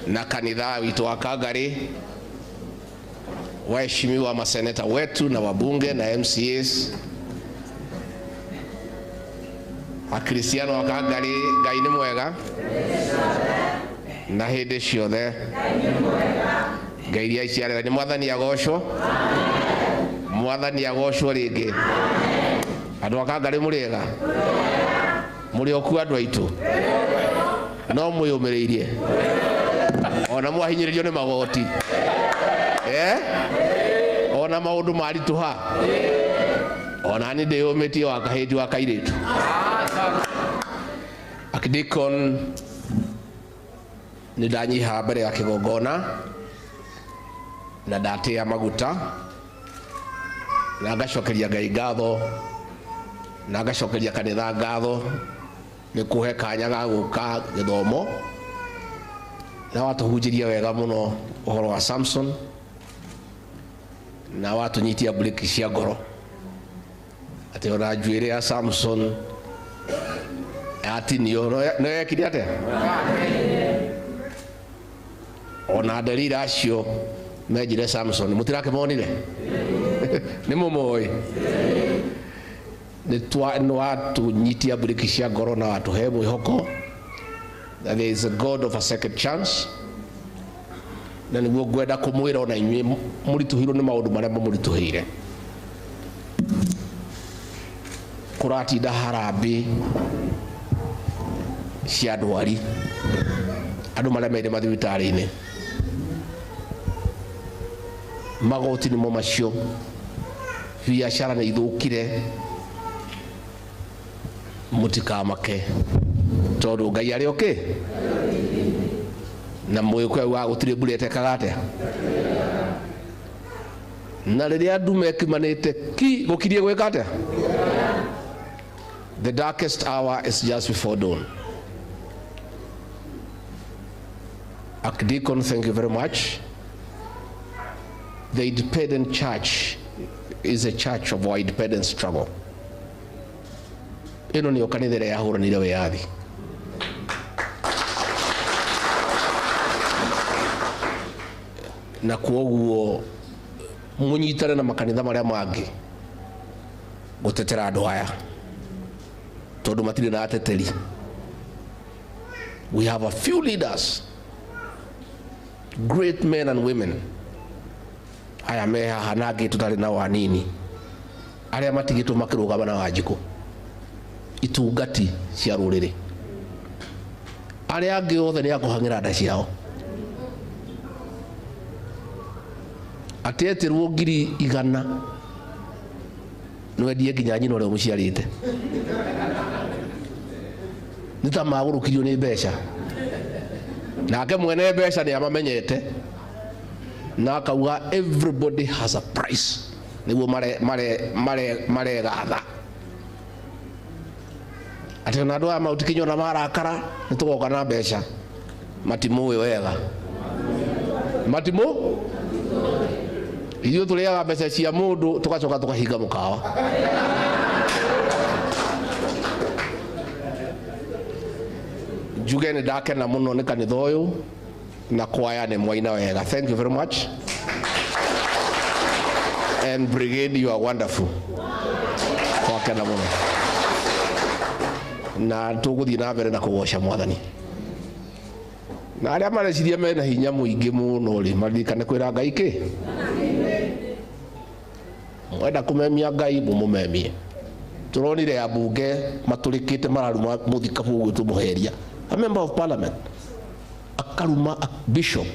Na kanitha witũ wa Kangari, waheshimiwa maseneta wetu na wabunge na MCAs, Akristiano wa Kangari, Ngai nĩ mwega na hĩndĩ ciothe. Ngai iria iciarĩra nĩ Mwathani agocwo, Mwathani agocwo rĩngĩ. Andũ a Kangari mũrĩ ega, mũrĩ okuo andũ aitũ, no mwĩyũmĩrĩirie ona mwahinyĩrĩrio nĩ magoti, ona maũndũ maritũha, ona niĩ ndĩyũmĩtie wa kahĩndi wa kairĩtu. Archdeacon nĩ ndanyiha mbere ya kĩgongona na ndatĩa maguta na ngacokeria Ngai ngatho na ngacokeria kanitha ngatho nĩ kũhe kanya ga gũka gĩthomo na watũhunjĩria wega mũno ũhoro wa Samson na watũnyitia breki cia ngoro atĩ ona njuĩrĩ ya Samson yatinio no yekire atĩa? Ona Delila acio menjire Samson mũtirakĩmonire? Nĩ mũmoĩ? Nĩ watũnyitia breki cia ngoro na watũhe mwĩhoko that there is a God of a second chance, na nĩguo ngwenda kũmwĩra ona inyuĩ mũritũhĩirwo nĩ maũndũ marĩa mamũritũhĩire. Kũratinda harambĩ cia ndwari, andũ maremeire mathibitarĩ-inĩ, magoti nĩmo macio, biacara nĩ ithũkire, mũtikamake tondũ Ngai arĩ okay na mũgĩkũyũ wa gũtirĩ mbura ĩtekaga atĩa. Na rĩrĩa ndume ĩkimanĩte ki gũkirie gwĩka atĩa? The darkest hour is just before dawn. Archdeacon, thank you very much. The independent church is a church of our independent struggle. Ĩno nĩyo kanitha ĩrĩa yahũranire wĩyathi. Na kwoguo mũnyitane na makanitha marĩa mangĩ gũtetera andũ aya tondũ matirĩ na ateteri. We have a few leaders, great men and women, aya me haha na angĩ tũtarĩ nao anini, arĩa matigĩtwo makĩrũgama na Wanjikũ, itungati cia rũrĩrĩ. Arĩa angĩ othe nĩ akũhang'ĩra nda ciao. Atetirwo 100,000 nwendie nginya nyina ũrĩa ũmũciarĩte. Nĩ ta magũrũkirio nĩ mbeca. Nake mwene mbeca nĩ amamenyete na akauga everybody has a price, nĩguo maregatha atĩ ona andũ aya mautikinywo na marakara nĩ tũgoka na mbeca. Matimũĩ wega, matimũ ithuĩ tũrĩaga mbeca cia mũndũ tũgacoka tũkahinga mũkawa. Njuge nĩ ndakena mũno nĩ kanitha ũyũ na kwaya nĩ mwaina wega. Thank you very much. And brigade, you are wonderful. Twakena mũno na tũgũthiĩ na mbere na kũgoca Mwathani. Na arĩa mareciria mena hinya mũingĩ mũno rĩ, maririkane kwĩra Ngai kĩ? Mwenda kũmemia Ngai mũmũmemie. Tũronire ambunge matũrĩkĩte mararuma mũthikabu ũgwĩtwo Mũheria, a member of parliament, akaruma a bishop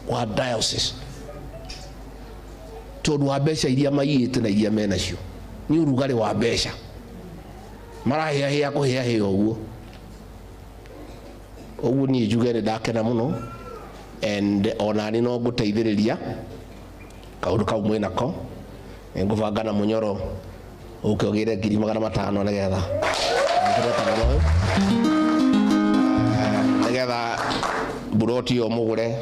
wa diocese tondũ wa mbeca iria maiyĩte na iria menacio. Nĩ ũrugarĩ wa mbeca marahĩahĩa kũhĩahĩa ũguo. Ũguo niĩ njuge nĩ ndakena mũno, and ona niĩ no ngũteithĩrĩria kaũndũ kau mwĩnako. Nĩngũbanga na mũnyoro ũke ũgĩre 500,000 nĩgetha nĩgetha mburoti ĩyo mũgũre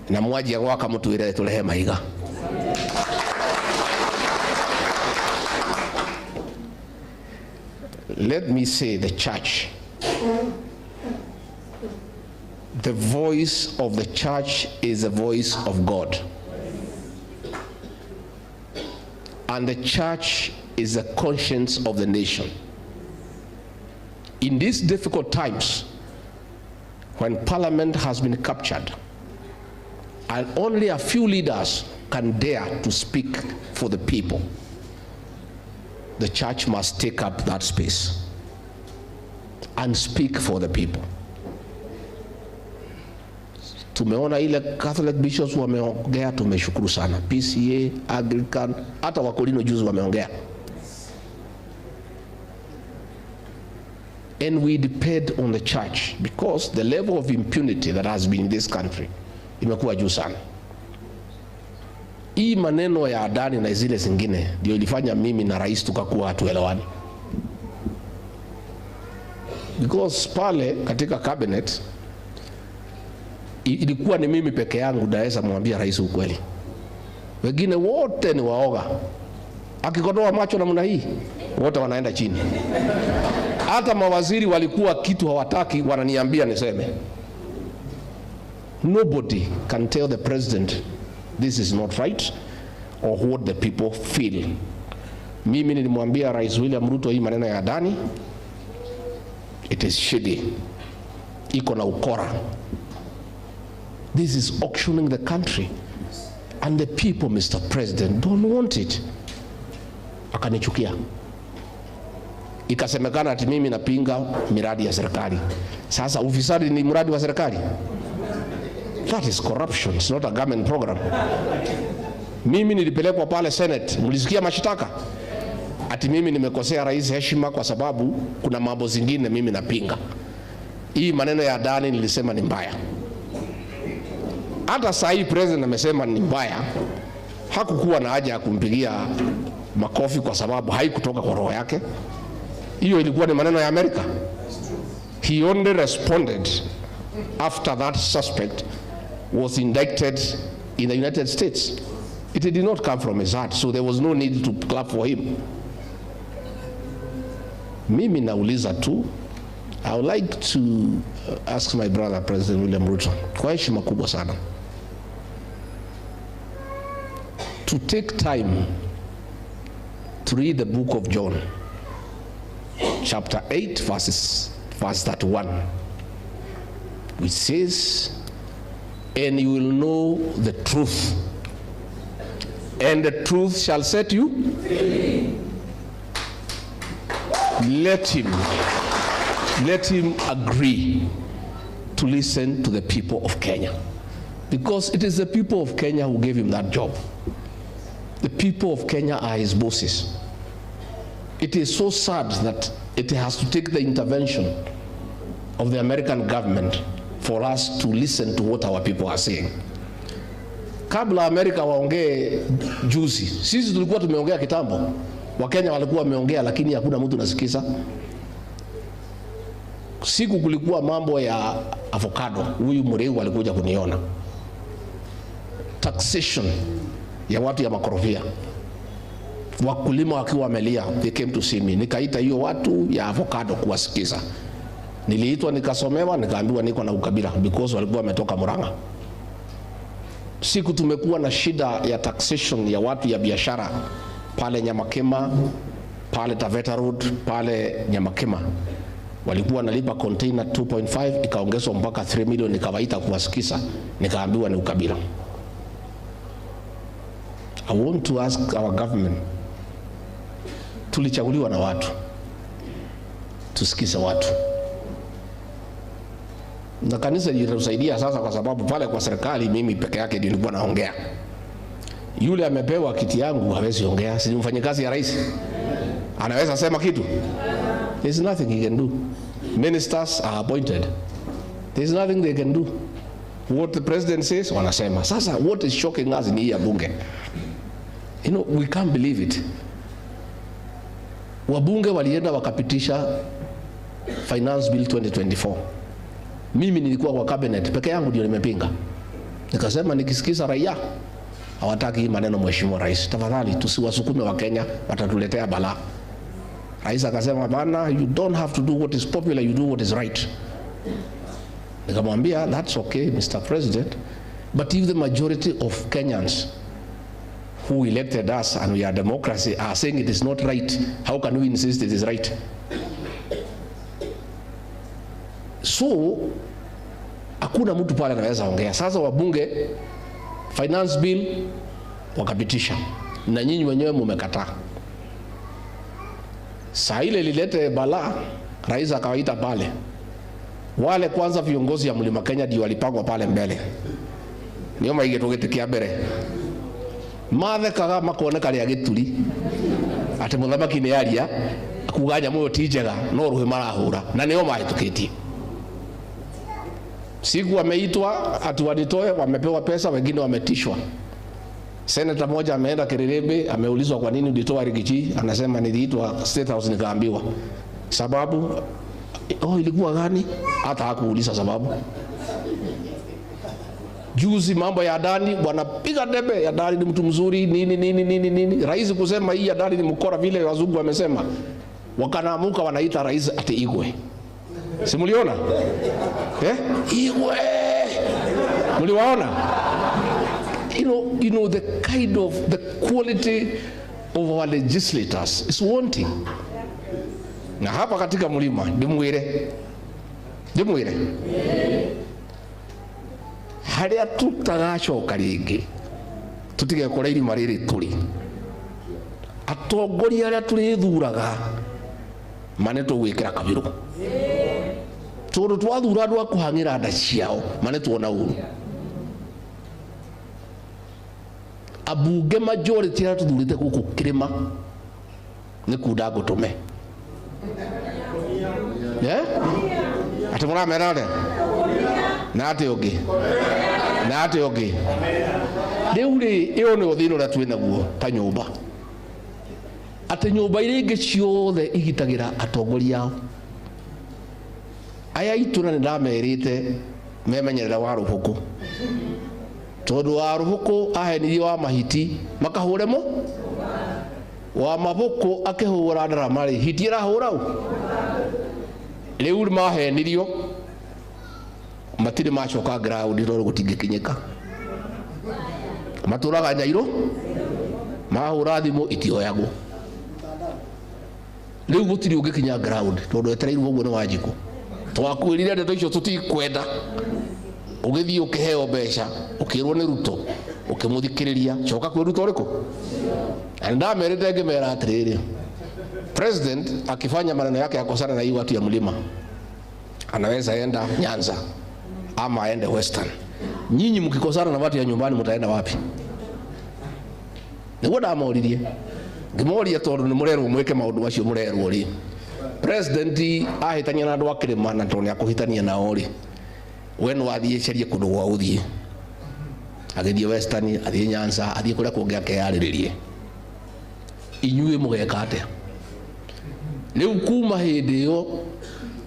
na mwanjia gwaka mũtwĩre tũrehe mahiga. Let me say the church The voice of the church is the voice of God. And the church is the conscience of the nation. In these difficult times, when parliament has been captured, and only a few leaders can dare to speak for the people, the church must take up that space and speak for the people. Tumeona ile Catholic bishops wameongea, tumeshukuru sana. PCA, Anglican, hata Wakolino juzi wameongea. And we depend on the church because the level of impunity that has been in this country imekuwa juu sana. Hii maneno ya Adani na zile zingine ndio ilifanya mimi na rais tukakuwa hatuelewani. Because pale katika cabinet ilikuwa ni mimi peke yangu naweza mwambia rais ukweli. Wengine wote ni waoga. Akikodoa macho namna hii, wote wanaenda chini. Hata mawaziri walikuwa kitu hawataki, wananiambia niseme. Nobody can tell the president this is not right or what the people feel. Mimi nilimwambia Rais William Ruto hii maneno ya Adani, it is shady. Iko na ukora. This is auctioning the country. And the people, Mr. President, don't want it. Akanichukia. Ikasemekana ati mimi napinga miradi ya serikali. Sasa ufisadi ni mradi wa serikali? That is corruption. It's not a government program. Mimi nilipelekwa pale Senate. Mlisikia mashtaka? Ati mimi nimekosea rais heshima kwa sababu kuna mambo zingine mimi napinga. Hii maneno ya Adani nilisema ni mbaya. Hata saa hii president amesema ni mbaya. Hakukuwa na haja ya kumpigia makofi kwa sababu haikutoka kwa roho yake. Hiyo ilikuwa ni maneno ya Amerika. He only responded after that suspect was indicted in the United States. It did not come from his heart, so there was no need to clap for him. Mimi nauliza tu, I would like to ask my brother President William Ruto, kwa heshima kubwa sana, to take time to read the book of John, chapter 8, verse 31, which says, and you will know the truth, and the truth shall set you free. Let him agree to listen to the people of Kenya, because it is the people of Kenya who gave him that job. The people of Kenya are his bosses. It is so sad that it has to take the intervention of the American government for us to listen to what our people are saying. Kabla Amerika waongee juzi, sisi tulikuwa tumeongea kitambo. Wakenya walikuwa wameongea, lakini hakuna mtu nasikiza. Siku kulikuwa mambo ya avocado, huyu Mureu alikuja kuniona. Taxation ya watu ya makorofia. Wakulima wakiwa wamelia, they came to see me. Nikaita hiyo watu ya avocado kuwasikiza. Niliitwa nikasomewa, nikaambiwa niko na ukabila because walikuwa wametoka Murang'a. Siku tumekuwa na shida ya taxation ya watu ya biashara pale Nyamakema, pale Taveta Road, pale Nyamakema. Walikuwa nalipa container 2.5 ikaongezwa mpaka 3 million, nikawaita kuwasikiza, nikaambiwa ni ukabila. I want to ask our government, tulichaguliwa na watu, tusikize watu. Na kanisa litusaidia sasa, kwa sababu pale kwa serikali mimi peke yake ndio nilikuwa naongea. Yule amepewa kiti yangu hawezi ongea, si mfanyikazi ya rais. Anaweza sema kitu? There's nothing he can do. Ministers are appointed. There's nothing they can do. What the president says, wanasema. Sasa what is shocking us ni ya bunge. You know, we can't believe it. Wabunge walienda wakapitisha Finance Bill 2024. Mimi nilikuwa kwa cabinet, peke yangu ndio nimepinga. Nikasema nikisikiza raia hawataki hii maneno, Mheshimiwa Rais, tafadhali tusiwasukume wa Kenya, watatuletea balaa. Rais akasema bana, you don't have to do what is popular, you do what is right. Nikamwambia that's okay Mr. President, but if the majority of Kenyans who elected us and we are democracy are saying it is not right, how can we insist it is right? So hakuna mtu pale anaweza ongea. Sasa wabunge finance bill wakapitisha, na nyinyi wenyewe mumekataa. Saa ile lilete balaa, rais akawaita pale. Wale kwanza viongozi ya Mlima Kenya ndio walipangwa pale mbele. Nio maigetwo gĩtĩ kĩa mbere. Mathekaga makoneka rĩa gĩturi atĩ mũthamaki nĩ aria kuga nyamũ ĩyo ti njega no rũhĩ marahũra, na nĩo mahĩtũkĩtie. Siku wameitwa ati wanitoe, wamepewa pesa, wengine wametishwa. Senator moja ameenda Kirerebe, ameulizwa kwa nini ulitoa Rigiji, anasema niliitwa State House nikaambiwa. Sababu oh, ilikuwa gani? Hata hakuuliza sababu. Juzi mambo ya Adani, wanapiga debe, ya Adani ni mtu mzuri, nini nini nini nini. Rais kusema hii Adani ni mkora vile wazungu wamesema. Wakanaamuka wanaita rais ati Igwe. Si mliona? Eh? Igwe. Mliwaona? You know the kind of the quality of our legislators is wanting. Na hapa katika mlima ndimwire. Ndimwire. Haria tutagacoka ringi tutigekora irima riri turi atongoria aria turithuraga mane tugwikira kabiru tondu twathura andu a kuhangira nda ciao mane tuona uru. Abunge majority aria tuthurite guku kirima ni kunda ngutume ati muramera aria na ati ungi na ati ungi. Riu ri iyo ni uthina uria twi naguo ta nyumba, ati nyumba iria ingi ciothe igitagira atongoria ao. Aya itu na nindamerite memenyerera wa ruhuku, tondu wa ruhuku ahenirie wa mahiti makahure mo wa mabuku akihura ndarama ri hiti irahura u riu mahenirio matire macoka ground tondu gutingikinyika. Maturaga Nyairo mahura thimu itioyagwo. Riu gutiri ungikinya ground tondu etereirwo uguo ni Wanjiku. Twakwirire ndeto icio tutikwenda. Ugithii ukiheo mbeca ukirwo ni Ruto ukimuthikiriria coka kwi Ruto uriku. Na ndamerite ngimera atiriri, president akifanya maneno yake yakosana na hii watu ya mlima anaweza enda Nyanza ama aende Western. Nyinyi mkikosana na watu ya nyumbani mtaenda wapi? Niguo ndamoririe ngimoria tondu ni murerwo mwike maundu macio murerwo ri. President ahitania na andu a kirima na tondu ni akuhitania nao ri, we no athie cerie kundu gwa uthie, agithie Western, athie Nyanza, athie kuria kungi akeyariririe. Inyuĩ mũgeka atia? Rĩu kuma hĩndĩ ĩyo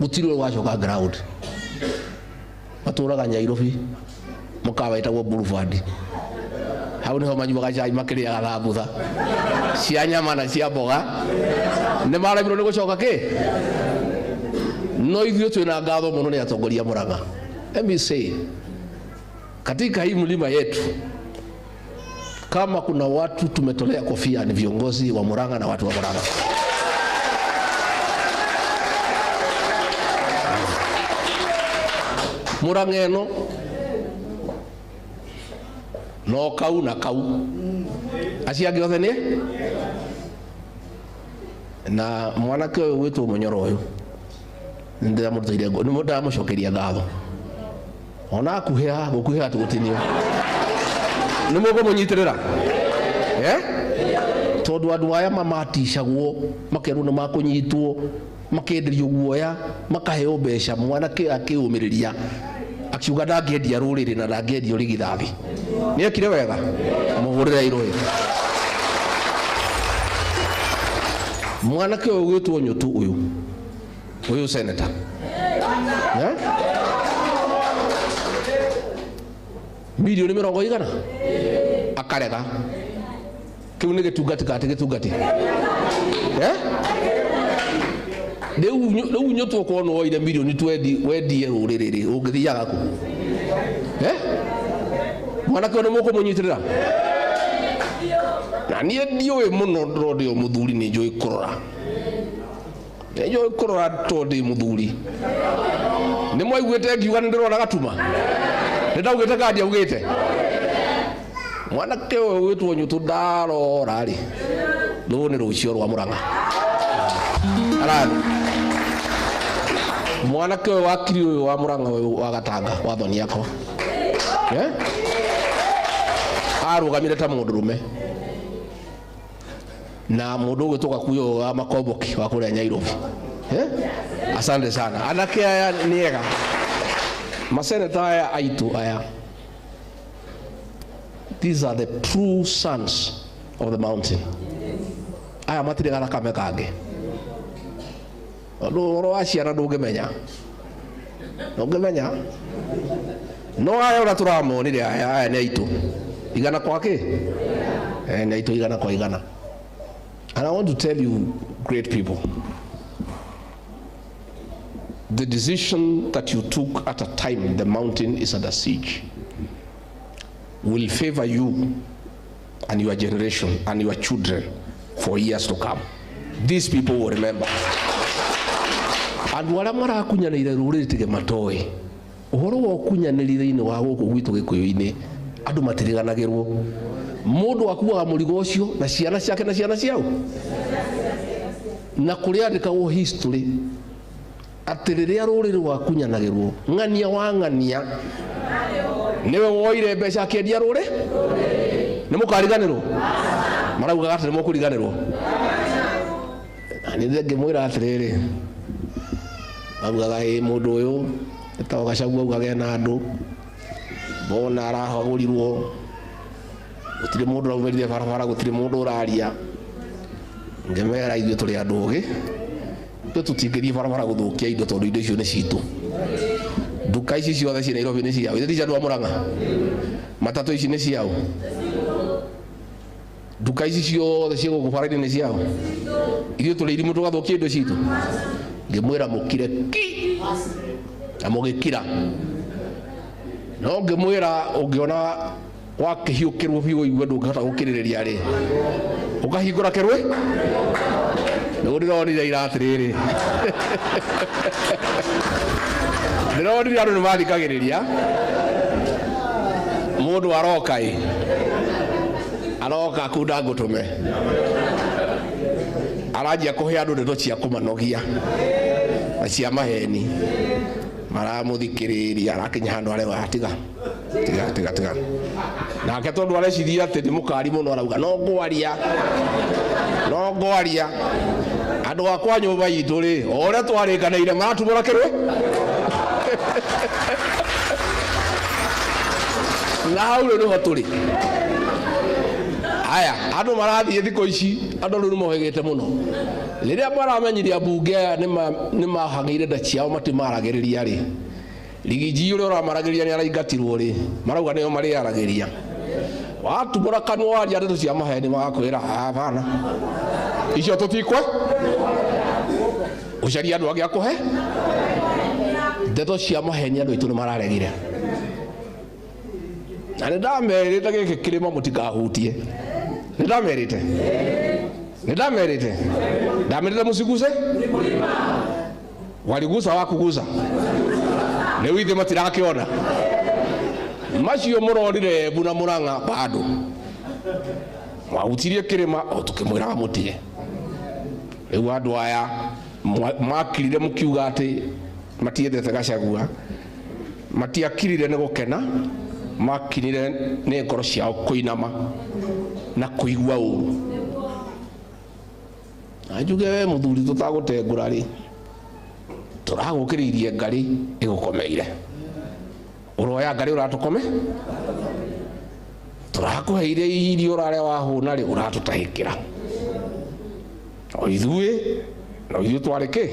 gũtirĩ wacoka ground. Matũraga Nyairobi mũkawa wĩtagwo Boulevard. Hau niho manyuaga cai makĩrĩaga thambutha cia nyama na cia mboga. Nĩ maremirwo nĩ gũcoka kĩ? No ithuĩ twĩna ngatho mũno nĩ atongoria Murang'a. Let me say, katika hii mlima yetu kama kuna watu tumetolea kofia ni viongozi wa Murang'a na watu wa Murang'a. Murang'a eno no kau na kau acio angĩ othe nĩ na mwanake ũyũ gwĩtwo Mũnyoro ũyũ nĩndĩramũrutĩire nĩndĩramũcokeria ngatho ona akuhĩa gũkuhĩa tũgũtinio nĩ mũkũmũnyitĩrĩra tondũ andũ aya mamaticagwo makerwo nĩ makũnyitwo makenderio guoya makaheo mbeca mwanake akĩũmĩrĩria akiuga ndangĩendia rũrĩrĩ na ndangĩendia ũrigithathi. Nĩekire wega, mũhũrĩre irũĩ. Mwanake ũyũ gwĩtwo Nyutu ũyũ ũyũ senator milioni mĩrongo igana akarega. Kĩu nĩ gĩtungati kana ti gĩtungati? Rĩu nyũtũ okorwo nĩ woire mirioni wendie rũrĩrĩ rĩ, ũngĩthiaga kũ? Mwanake ũyũ nĩ mũkũmũnyitĩrĩra? Na niĩ ndiũĩ mũno tondũ ndĩ o mũthuri, nĩ njũĩ kũrora. Nĩ njũĩ kũrora tondũ ndĩ mũthuri. Nĩ mwaiguĩte ngiuga nĩ ndĩrona gatuma? Nĩ ndaugĩte kana ndiaugĩte? Mwanake ũyũ wĩtwo Nyũtũ ndarora rĩ, rũrũ nĩ rũcio rwa Mũrang'a. Arathi. Mwanake ũyũ wakiri ũyũ wa Mũrang'a ũyũ wa Gatanga wa thoni yakwa. Arũgamire ta mũndũrũme. Na mũndũ ũgwĩtwo Gakuyo wa Makomboki wa kũrĩa Nairobi. Asante sana. Anake aya nĩ ega. Maseneta aya aitũ aya. These are the true sons of the mountain. Aya matirĩ gathakame kangĩ. Tondũ ũhoro wa ciana ndũngĩmenya. Ndũngĩmenya. No aya ũrĩa tũramonire aya, aya nĩ aitũ. Igana kwa kĩ? Nĩ aitũ igana kwa igana. And I want to tell you, great people, the decision that you took at a time the mountain is under siege will favor you and your generation and your children for years to come. These people will remember. Andũ arĩa marakunyanĩire rũrĩrĩ tige matoĩ ũhoro wa ũkunyanĩri thĩinĩ wa gũkũ gwitũ Gĩkũyũ-inĩ, andũ matiriganagĩrwo. Mũndũ akuaga mũrigo ũcio na ciana ciake na ciana ciao, na kũrĩa andĩkagwo history atĩ rĩrĩa rũrĩrĩ rwakunyanagĩrwo, ng'ania wa ng'ania nĩwe woire mbeca akĩendia rũrĩ. Nĩ mũkariganĩrwo? Maraugaga atĩ nĩ mũkũriganĩrwo. Na nĩ ngĩmwĩra atĩrĩrĩ, maugaga ĩ mũndũ ũyũ etagwo Gachagua augaga ena andũ mbona arahagũrirwo, gũtirĩ mũndũ ũraumĩrire barabara, gũtirĩ mũndũ ũraria. Ngĩmera ithuĩ tũrĩ andũ ogĩ, ithuĩ tũtingĩthiĩ barabara gũthũkia indo tondũ indo icio nĩ citũ. Nduka ici ciothe ciĩ Nairobi nĩ ciao, ithuĩ ti cia andũ a Mũrang'a. Matatũ ici nĩ ciao. Nduka ici ciothe ciĩ gũkũ bara-inĩ nĩ ciao. Ithuĩ tũrĩ irimũ tũgathũkia indo citũ. Ngĩmwĩra mũkire ki na mũgĩkira. No ngĩmwĩra ũngĩona wakĩhiũkĩrwo biũ ũigue ndũngĩhota gũkirĩrĩria rĩ, ũkahingũra kĩrwe. Nĩguo ndĩronire ira atĩrĩrĩ, ndĩronire andũ nĩmathikagĩrĩria. Mũndũ aroka ĩ, aroka kunda ngũtũme, aranjia kũhe andũ ndeto cia kũmanogia na cia maheni. Maramũthikĩrĩria, arakinya handũ arewa tiga tiga tiga tiga. Nake tondũ areciria atĩ nĩ mũkari mũno arauga no ngwaria, no ngwaria. Andũ akwa nyũmba itũ rĩ, o ũrĩa twarĩkanĩire maratumũra kĩrwe. Na hau rĩu nĩho tũrĩ. Aya, andũ marathiĩ thikũ ici, andũ rĩu nĩmohĩgĩte mũno. Rĩrĩa maramenyire ambunge aya nĩmahang'ĩire nda ciao matimaragĩrĩria rĩ, Rigiji ũrĩa ũramaragĩria nĩ araingatirwo rĩ, marauga nĩo marĩaragĩria. Watumũra kanua waria ndeto cia maheni magakwĩra hapana, icio tũtikwe, ũcarie andũ angĩ a kũhe ndeto cia maheni. Andũ aitũ nĩmararegire. Na nĩndamerĩte gĩkĩ kĩrĩma mũtikahutie. Nĩndamerĩte, nĩndamerĩte, ndamerĩte mũciguse, waligusa wakugusa. Rĩu ithe matirakĩona macio mũrorire Embu na Mũrang'a bado mwahutirie kĩrĩma o tũkĩmwĩraga mũtige. Rĩu andũ aya makirire mũkiuga atĩ matiendete Gachagua, matiakirire nĩ gũkena, makinire nĩ ngoro ciao kũinama na kũigua ũru. Na njuge we mũthuri tũtagũtengũra rĩ, tũragũkĩrĩirie ngarĩ ĩgũkomeire. Ũroya ngarĩ ũratũkome, tũrakũheire irio ũrarĩa wahũna rĩ, ũratũtahĩkĩra. O ithuĩ, no ithuĩ twarĩ kĩ?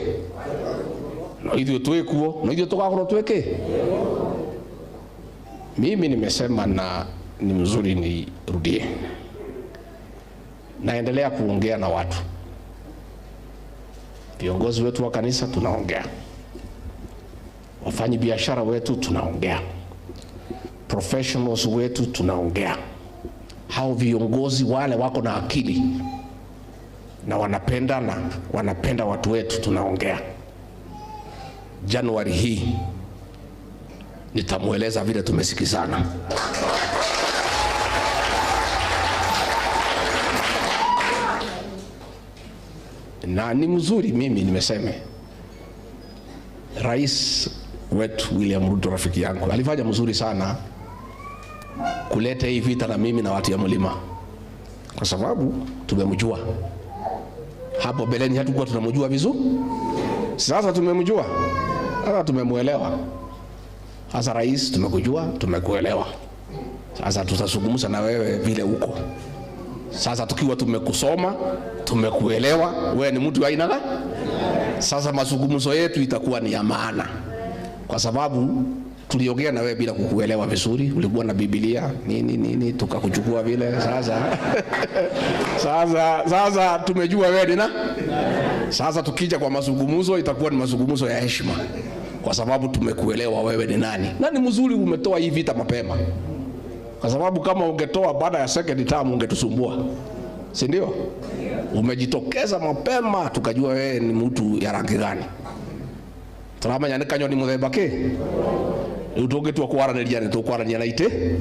No ithuĩ twĩkuo, no ithuĩ tũgakorwo twĩ kĩ? Mimi nimesema na ni mzuri nirudie. Naendelea kuongea na watu. Viongozi wetu wa kanisa tunaongea, wafanyi biashara wetu tunaongea, professionals wetu tunaongea. Hao viongozi wale wako na akili na wanapenda na wanapenda watu wetu tunaongea. Januari hii nitamueleza vile tumesikizana. Na ni mzuri, mimi nimesema Rais wetu William Ruto rafiki yangu alifanya mzuri sana kuleta hii vita na mimi na watu ya mlima, kwa sababu tumemjua. Hapo beleni hatukuwa tunamjua vizuri, sasa tumemjua, sasa tumemuelewa. Sasa rais, tumekujua, tumekuelewa. Sasa tutazungumza na wewe vile uko. Sasa tukiwa tumekusoma, tumekuelewa, wewe ni mtu aina gani? Sasa mazungumzo yetu itakuwa ni ya maana, kwa sababu tuliongea na wewe bila kukuelewa vizuri. Ulikuwa na Biblia nini nini, tukakuchukua vile. Sasa sasa tumejua wewe ni na. Sasa tukija kwa mazungumzo itakuwa ni mazungumzo ya heshima, kwa sababu tumekuelewa wewe ni nani. Na ni mzuri umetoa hii vita mapema, kwa sababu kama ungetoa baada ya second term ungetusumbua, si ndio? Umejitokeza mapema tukajua wewe ni mtu ya rangi gani. Turamenya ni kanyoni muthemba ki riu tungitua kwaraniria ni tukwarania na ite,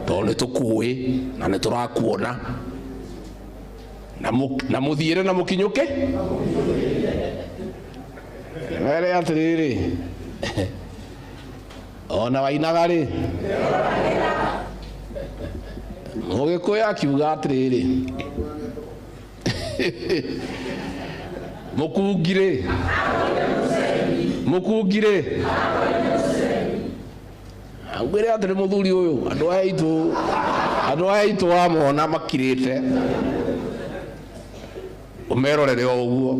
tondu ni tukui na ni turakuona na muthiire na mukinyuke. Mere atiriri, ona wainaga ri Mugikuyu akiuga atiriri, mukungire mukungire ngwire atiri muthuri uyu andu aya aitu wamona makirite umerorere o uguo,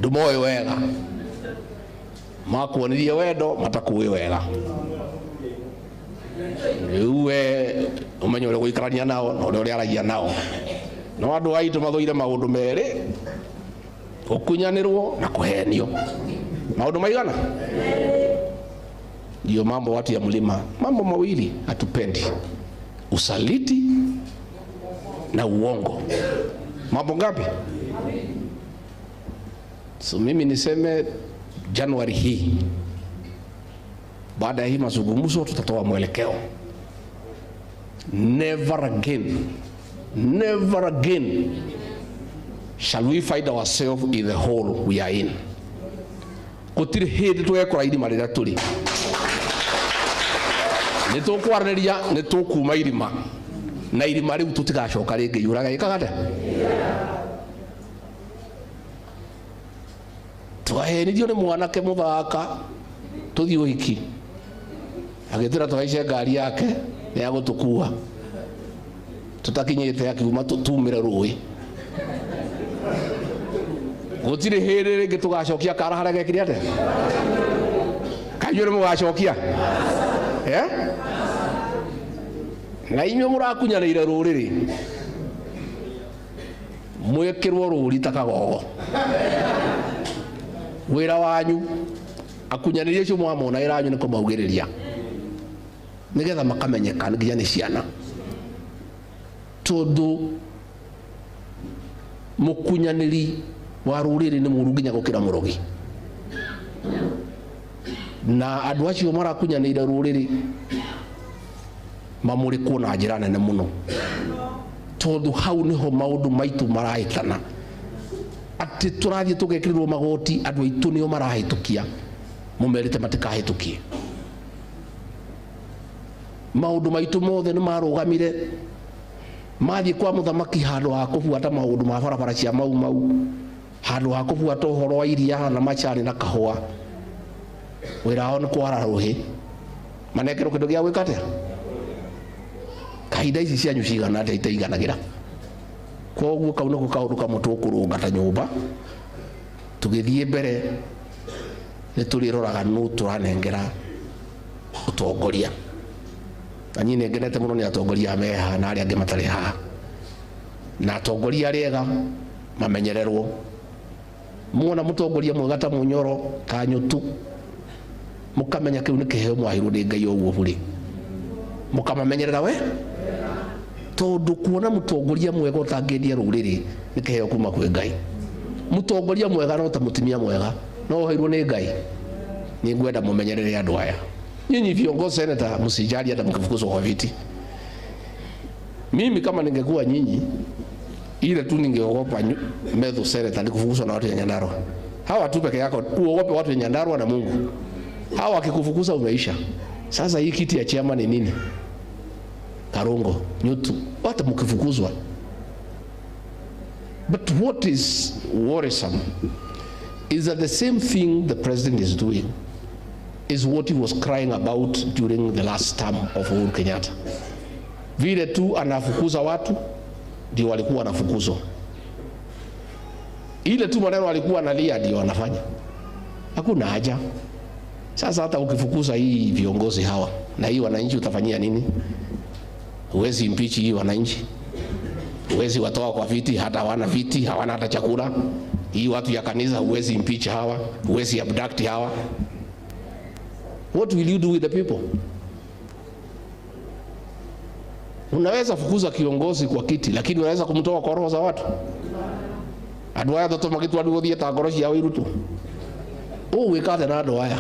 ndumoĩ wega, makuonirie wendo matakuĩ wega. Rĩu we ũmenye ũrĩa gũikarania nao na ũrĩa ũrĩaragia nao. No andũ aitũ mathũire maũndũ merĩ, gũkunyanĩrwo na kũhenio. Maũndũ maigana? Ndio mambo watu ya mlima, mambo mawili hatupendi: usaliti na uongo. Mambo ngapi? So mimi niseme Januari hii, baada ya hii mazungumzo, tutatoa mwelekeo. Never again, never again shall we find ourselves in the hole we are in. Gũtirĩ hĩndĩ tũgekora irima rĩrĩa tũrĩ. Nĩ tũkwarĩrĩria, nĩ tũkuma irima, na irima rĩu tũtigacoka rĩngĩ. Yũraga ĩkaga atĩa? Twahenirio nĩ mwanake mũthaka tũthiĩ ũhiki, agĩtwĩra tũhaice ngari yake ya gũtũkua, tũtakinyĩte akiuma tumĩre rũĩ. Gũtirĩ hĩndĩ rĩngĩ tũgacokia kara harĩa gekire atĩa? Kaĩ inyuĩ nĩ mũgacokia? Na inyuĩ mũrakunyanĩire rũrĩrĩ, mwĩkĩrwo rũri ta kagogo. Wĩra wanyu akunyanĩrie acio mwamona wĩra wanyu nĩ kũmaugĩrĩria, nĩgetha makamenyeka nginya nĩ ciana, tondũ mũkunyanĩri wa rũrĩrĩ nĩ mũru nginya gũkĩra mũrogi. Na andũ acio marakunyanĩire rũrĩrĩ mamũrĩkwo na njĩra nene mũno, tondũ hau nĩho maũndũ maitũ marahĩtana. Atĩ tũrathiĩ tũgekĩrĩrwo magoti, andũ aitũ nĩo marahĩtũkia, mũmerĩte matikahĩtũkie. Maũndũ maitũ mothe nĩ marũgamire, mathiĩ kwa mũthamaki handũ ha kũbuata maũndũ ma barabara cia Mau Mau, handũ ha kũbuata ũhoro wa iria na macani na kahũa. Wĩra wao nĩ kwara rũhĩ, manengerwo kĩndũ gĩa gwĩka atĩa? Kahinda ici cianyu cigana atĩa itaiganagĩra? Koguo kau nĩko kaũndũ kamwe tũkũrũnga ta nyũmba. Tũgĩthiĩ mbere nĩ tũrĩroraga nũ tũranengera ũtongoria. Na niĩ nĩ ngenete mũno nĩ atongoria me haha na arĩa angĩ matarĩ haha. Na atongoria arĩa ega mamenyererwo, Muona mutongoria mwega ta Munyoro ta Nyutu, mukamenya kiu ni kiheo mwaheirwo ni Ngai ũguo bure, mukamamenyerera we, tondu kuona mutongoria mwega ũtangĩendia rũrĩrĩ nĩ kĩheo kuma kwĩ Ngai. Mutongoria mwega no ta mutumia mwega no ũheirwo nĩ Ngai. Nĩ ngwenda mumenyerere andũ aya. Nyinyi viongozi seneta, msijali hata mkifukuzwa kwa viti. Mimi kama ningekuwa nyinyi, ile tu ningeogopa Methu seneta ni kufukuzwa na watu ya Nyandarua. Hawa tu peke yako uogope watu ya Nyandarua na Mungu. Hawa wakikufukuza umeisha. Sasa hii kiti ya chairman ni nini? Karongo, Nyutu, hata mkifukuzwa. But what is worrisome is that the same thing the president is doing is what he was crying about during the last term of Uhuru Kenyatta. Vile tu anafukuza watu ndio walikuwa wanafukuzwa. Ile tu maneno walikuwa analia ndio wanafanya. Hakuna haja. Sasa hata ukifukuza hii viongozi hawa na hii wananchi utafanyia nini? Huwezi impeach hii wananchi. Huwezi watoa kwa viti, hata hawana viti, hawana hata chakula. Hii watu ya kanisa huwezi impeach hawa, huwezi abduct hawa. What will you do with the people? Unaweza fukuza kiongozi kwa kiti, lakini unaweza kumtoa kwa roho za watu. Andũ aya tũtũma gĩtu andũ gũthiĩ ta ngoro ciao irutwo. Ũgwĩka atĩa na andũ aya?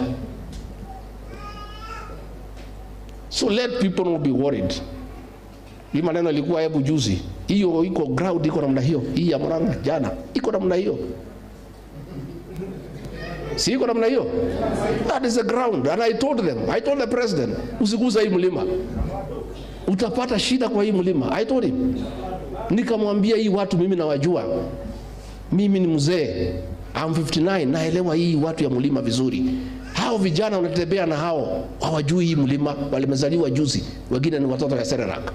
So let people not be worried. Hii maneno ilikuwa hebu juzi. Hiyo iko ground iko namna hiyo. Hii ya Murang'a jana iko namna hiyo. Si iko namna hiyo? That is the ground. And I told them, I told the president, usiguze hii mlima. Utapata shida kwa hii mlima. I told him. Nikamwambia hii watu mimi nawajua. Mimi ni mzee. I'm 59, naelewa hii watu ya mlima vizuri. Hao vijana wanatembea na hao hawajui hii mlima, walimezaliwa juzi, wengine ni watoto ya Serelak.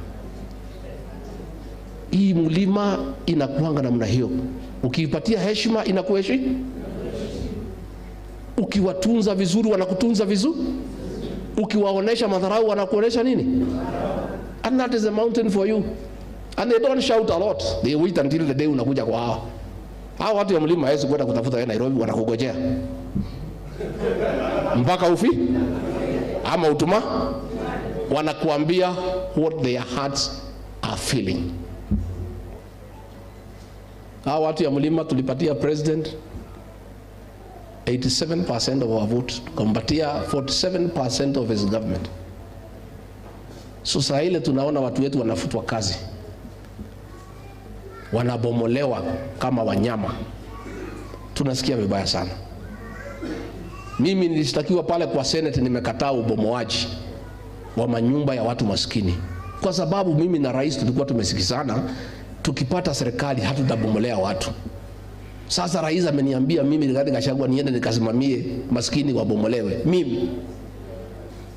Hii mlima inakuanga namna hiyo. Ukiipatia heshima inakuheshimu. Ukiwatunza vizuri wanakutunza vizuri. Ukiwaonesha madharau wanakuonesha nini? And that is a mountain for you. And they don't shout a lot. They wait until the day unakuja kwa hao. Hao watu ya mlima hawezi kwenda kutafuta wewe Nairobi, wanakugojea mpaka ufi ama utuma, wanakuambia what their hearts are feeling. Hao watu ya mlima tulipatia president 87% of our vote, tukampatia 47% of his government. So saa ile tunaona watu wetu wanafutwa kazi, wanabomolewa kama wanyama, tunasikia vibaya sana. Mimi nilishtakiwa pale kwa Senate, nimekataa ubomoaji wa manyumba ya watu maskini, kwa sababu mimi na rais tulikuwa tumesikizana, tukipata serikali hatutabomolea watu. Sasa rais ameniambia mimi Rigathi Gachagua niende nikasimamie maskini wabomolewe. Mimi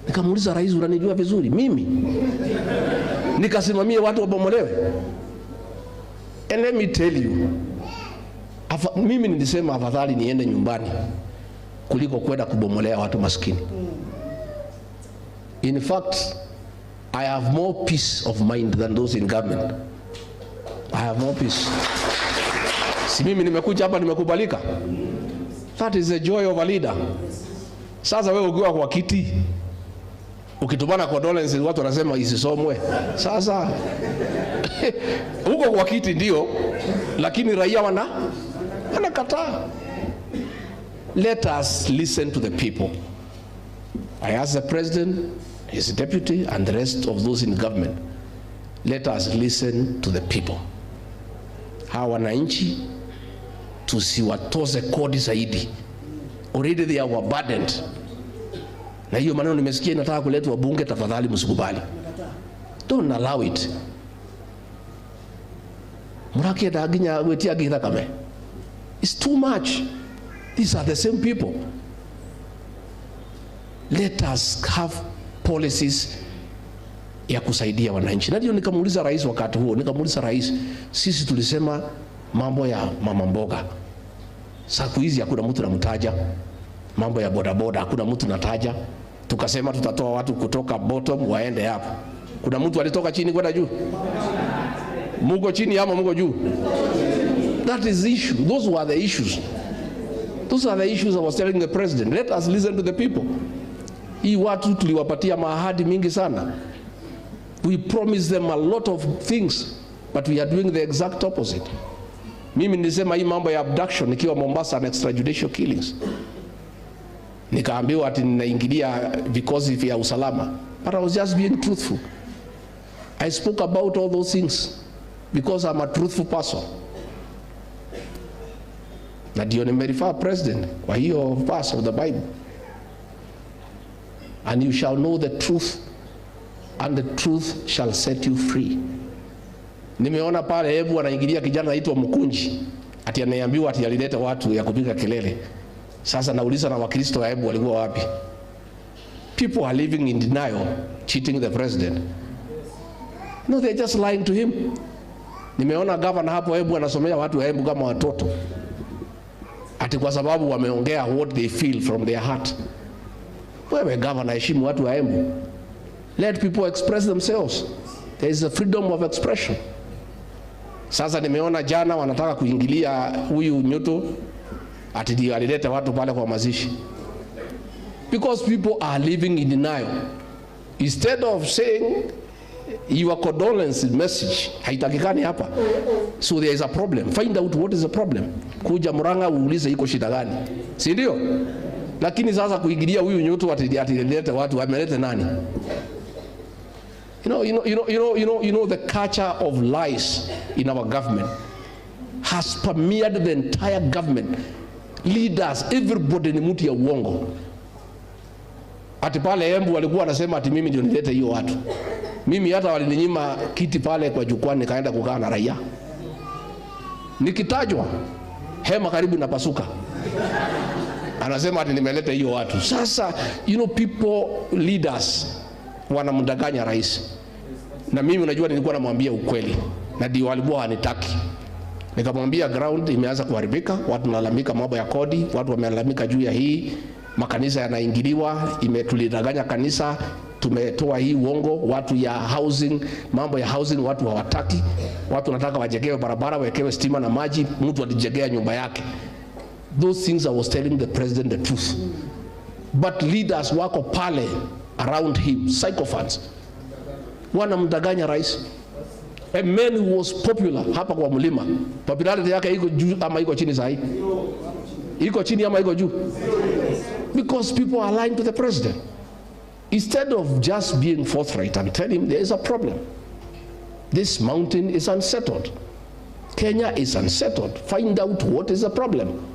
nikamuuliza rais, unanijua vizuri, mimi nikasimamie watu wabomolewe? And let me tell you, mimi nilisema afadhali niende nyumbani kuliko kwenda kubomolea watu maskini. In fact, I have more peace of mind than those in government. I have more peace. Si mimi nimekuja hapa nimekubalika. That is the joy of a leader. Sasa wewe ukiwa kwa kiti ukitumana condolences watu wanasema isisomwe. Sasa huko kwa kiti ndio, lakini raia wanakataa. Let us listen to the people. I ask the president, his deputy, and the rest of those in government, let us listen to the people. Hawa wananchi tusiwatoze kodi zaidi. Already they are burdened. Na hiyo maneno nimesikia inataka kuletwa bunge, tafadhali msikubali. Don't allow it. Murakienda nginya gwitia githakame. It's too much. These are the same people. Let us have policies ya kusaidia wananchi. Na ndio nikamuuliza rais wakati huo, nikamuuliza rais, sisi tulisema mambo ya mama mboga. Siku hizi hakuna mtu namtaja. Mambo ya bodaboda hakuna mtu nataja. Tukasema tutatoa watu kutoka bottom waende hapo. Kuna mtu alitoka chini kwenda juu? Muko chini ama muko juu? That is the issue. Those were the issues. Those are the issues I was telling the president. Let us listen to the people. Hii watu tuliwapatia maahadi mingi sana. We promised them a lot of things, but we are doing the exact opposite. Mimi nilisema hii mambo ya abduction nikiwa Mombasa na extrajudicial killings. Nikaambiwa ati ninaingilia vikosi vya usalama. But I was just being truthful. I spoke about all those things because I'm a truthful person. Na ndio nimerefer president kwa hiyo verse of the Bible. And you shall know the truth, and the truth shall set you free. Nimeona pale Embu anaingilia kijana anaitwa Mkunji, ati anaambiwa ati alileta watu ya kupiga kelele. Sasa nauliza, na Wakristo wa Embu walikuwa wapi? People are living in denial, cheating the president. No, they're just lying to him. Nimeona governor hapo Embu anasomea watu wa Embu kama watoto, ati kwa sababu wameongea what they feel from their heart. Wewe governor, heshimu watu wa Embu. Let people express themselves. There is a freedom of expression. Sasa nimeona jana wanataka kuingilia huyu Nyutu ati ndio alileta watu pale kwa mazishi. Because people are living in denial. Instead of saying your condolence message haitakikani hapa. So there is a problem. Find out what is the problem. Kuja Murang'a uulize iko shida gani. Si ndio? Lakini sasa kuingilia huyu Nyutu ati alileta watu, ameleta nani? You know the culture of lies in our government has permeated the entire government. Leaders, everybody ni mtu ya uongo. Ati pale Embu walikuwa wanasema ati mimi ndio nilete hiyo watu. Mimi hata walininyima kiti pale kwa jukwaa, nikaenda kukaa na raia. Nikitajwa hema karibu napasuka. Anasema ati nimeleta hiyo watu. Sasa you know, people leaders wanamdanganya rais. Na mimi unajua nilikuwa namwambia ukweli, na ndio walikuwa wanitaki. Nikamwambia ground imeanza kuharibika, watu wanalalamika mambo ya kodi, watu wamelalamika juu ya hii, makanisa yanaingiliwa, imetulidanganya kanisa, tumetoa hii uongo, watu ya housing, mambo ya housing watu hawataki, watu wanataka wajengewe barabara, wawekewe stima na maji, mtu alijengea nyumba yake. Those things I was telling the president the truth. But leaders wako pale around him, sycophants, wanamdanganya rais. A man who was popular hapa kwa mlima, popularity yake iko juu ama iko chini sahi? Iko chini ama iko juu? Because people are lying to the president. Instead of just being forthright and tell him there is a problem. This mountain is unsettled. Kenya is unsettled. Find out what is the problem.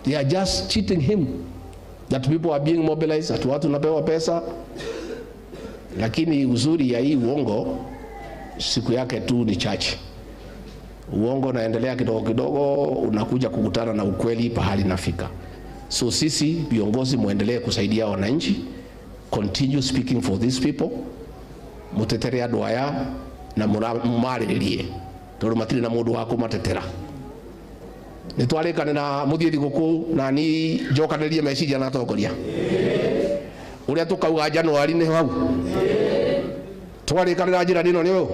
They are just cheating him. That people are being mobilized, that watu napewa pesa. Lakini uzuri ya hii uongo, siku yake tu ni chache. Uongo unaendelea kidogo kidogo, unakuja kukutana na ukweli pahali nafika. So sisi viongozi muendelee kusaidia wananchi, continue speaking for these people, mutetere andũ aya na mumarĩrĩrie, tondũ matirĩ na mũndũ wa kũmatetera. Nĩ twarĩkanĩra mũthiĩ thigũkũ na ni njokanĩrie meciria na atongoria. Ũrĩa tũkauga Januari nĩ hau. Twarĩkanĩra njĩra ĩno nĩ ũyũ.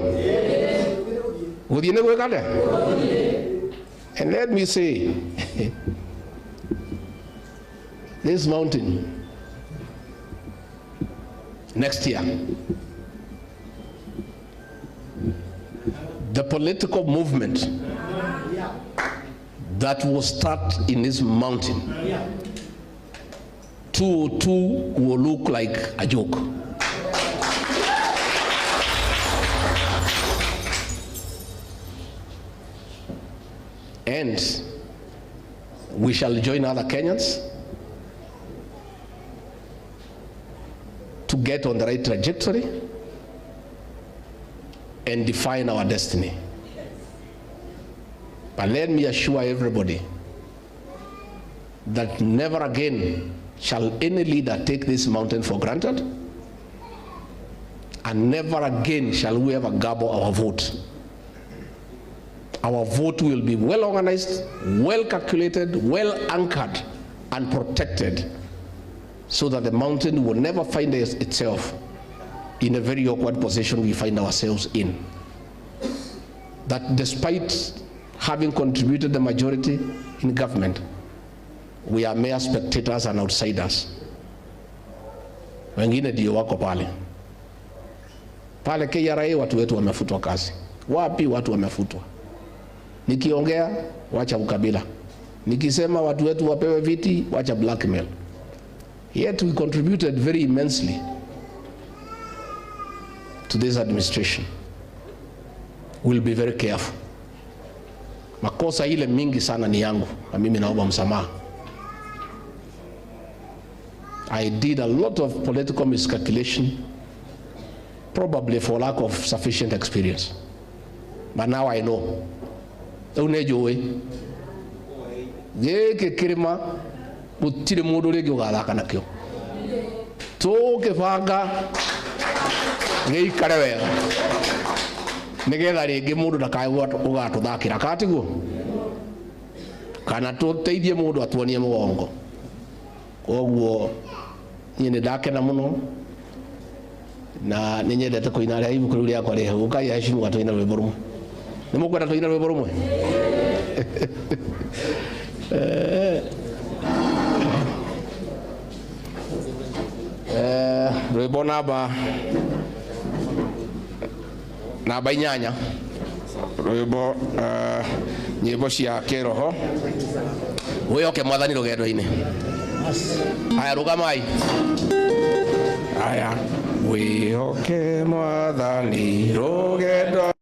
Gũthiĩ nĩ gwĩka atĩa? And let me say, this mountain, next year, the political movement that will start in this mountain, 202 will look like a joke. And we shall join other Kenyans to get on the right trajectory and define our destiny. But let me assure everybody that never again shall any leader take this mountain for granted, and never again shall we ever gobble our vote. Our vote will be well organized, well calculated, well anchored, and protected, so that the mountain will never find itself in a very awkward position we find ourselves in. That despite having contributed the majority in government, We are mere spectators and outsiders. Wengine ndio wako pale pale KRA, watu wetu wamefutwa kazi. Wapi watu wamefutwa? Nikiongea wacha ukabila, nikisema watu wetu wapewe viti, wacha blackmail. Yet we contributed very immensely to this administration. We'll be very careful. Makosa ile mingi sana ni yangu, na mimi naomba msamaha. I did a lot of political miscalculation, probably for lack of sufficient experience. But now I know. Rĩu nĩ njũĩ gĩkĩ kĩrĩma gũtirĩ mũndũ rĩngĩ ũgathaka nakĩo, tũgĩbanga gĩikare wega nĩgetha rĩngĩ mũndũ ndakae ũgatũthakĩra katiguo kana tũteithie mũndũ atuonie mũgongo. Koguo niĩ nĩ ndakena mũno na nĩ nyendete kũina rĩa ibuku rĩu rĩakwa rĩ hau. Ũkai aheshimu tũine rwĩmbo rũmwe. Nĩ mũkwenda tũine rwĩmbo rũmwe? Rwĩmbo namba 8, rwĩmbo nyĩmbo cia kĩroho. Wĩyoke Mwathani rũgendo-inĩ. Haya, rũgamai. Haya, wĩhoke Mwathani rũgendo.